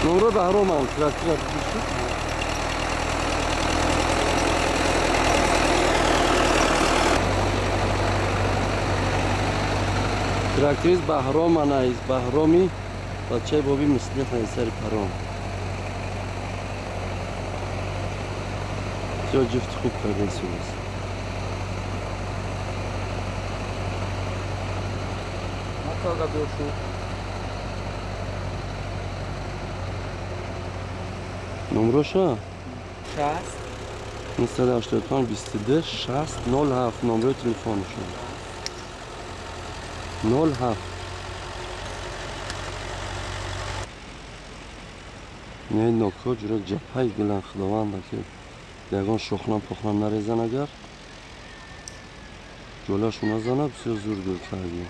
Номро Баҳромам, трактора бишуд. Тракторист Баҳром анаиз Баҳроми бачаи боби муслиҳ сари паром. Бисёр ҷуфти хуб карда истодааст. Номроша? 60 985 22 60 07 номрои телефоншон. 07. Не нокҳо ҷура ҷабҳаи гилан, худованда ки ягон шохнам похнам нарезан, агар ҷолашу назана, бисёр зур гул кардӣ.